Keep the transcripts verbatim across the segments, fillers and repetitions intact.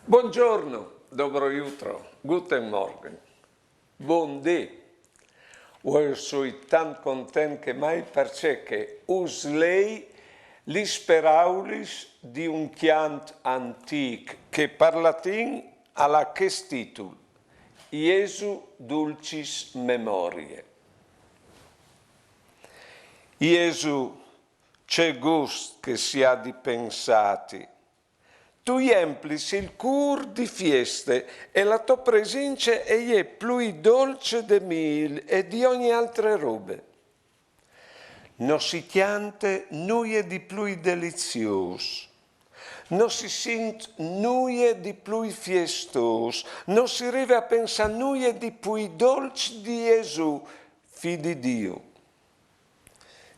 Buongiorno, dobro jutro, guten Morgen, bundì. Vuei soi tant content che mai, parcè che us lei lis peraulis di un cjant antîc che par latin al à chest titul: Iesu dulcis memoriae. Iesu, ce gust che si à di pensâti. Tu jemplis il cûr di fieste e la tô presince e je plui dolce de mîl e di ogni altre robe. No si cjante nuie di plui deliziôs, no si sint nuie di plui fiestôs, no si rive a pensâ nuie di plui dolç di Jesù, Fi di Diu.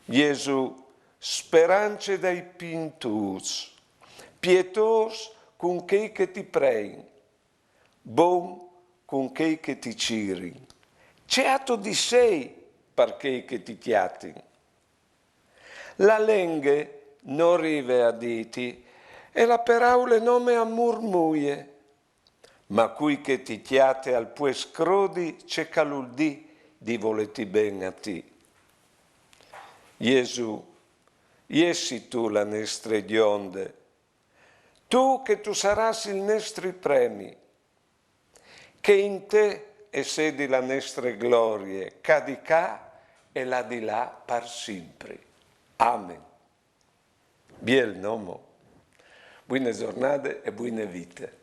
Jesù, sperance dai pintûts, pietôs cun chei che ti prein, bon cun chei che ti cirin, ce âstu di sei par chei che ti cjatin? La lenghe no rive a dîti e la peraule nome a murmuie. Ma cui che ti cjate al pues crodi ce che al vûl dî di volêti ben a ti. Jesù, jessi tu la nestre gjonde, tu che tu sarâs il nestri premi, che in te e sedi la nestre glorie, ca di ca e là di là par simpri. Amen. Biel nomo. Buine zornade e buine vite.